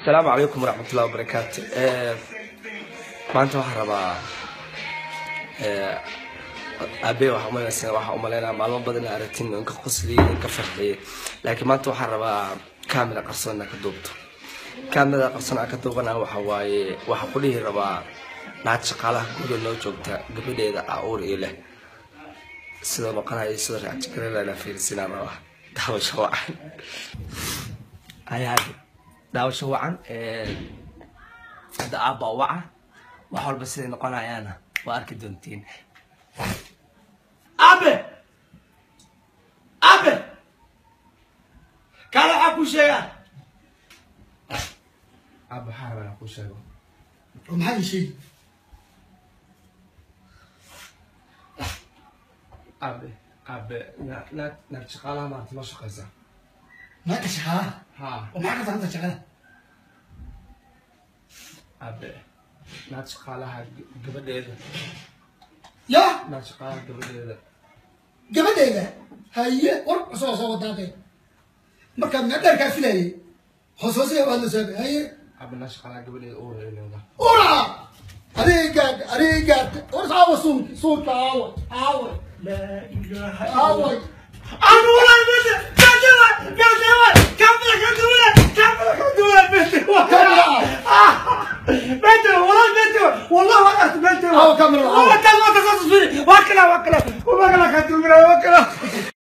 Asalaamu calaykum waraxmatullahi wabarakaatu. Maanta waxaan rabaa aabe, waxaa umalaysa, waxaa umalaynaa maalmo badan in aragtin inka qosliyay, inka farxiyay, laakiin maanta waxaan rabaa camera qarsoon inaa ka duubto. Camera qarsoon aan ka duubana waxa waaye, waxaa ku dhihi rabaa naag shaqaalaha guriga noo joogta gabadheeda aa uur iyo leh, sida noqonayo, sida react gareynayna fiirsinaa rabaa. Daawasho wacan ayaadi, daawasho wacan. Hadda aabba waca, wax walba siday noqonayaana waa arki doontiin. Aabe, aabe, kaale, waxaa kuu sheegaa aabe, waxaa rabaa inaan kuu sheego. Oo maxaa ii sheegi? Aabe, aabe, naag naag shaqaalaha maanta noo shaqeysa. Naagta shaqaalaha? Ha. Oo maxaa ka taqanta shaqada? Aabe, naag shaqaalaha gabadheeda. Ya? Naag shaqaalaha gabadheeda. Gabadheeda? Haye, war cusub soo wadaaqay markaa meel dheer kaa filayay, hoos hoose waad la soobay. Haye. Aabe, naag shaqaalaha gabadheeda uur ay leedahay. Ura, adiga gaadha, adiga gaadha. War aawa suunki, suunka aawa, aawa? Laa ilaaha. Aaway? Aabe, walahi meesha gaajo waay, gaajo waay, kaamira ka duwane, kaamira ka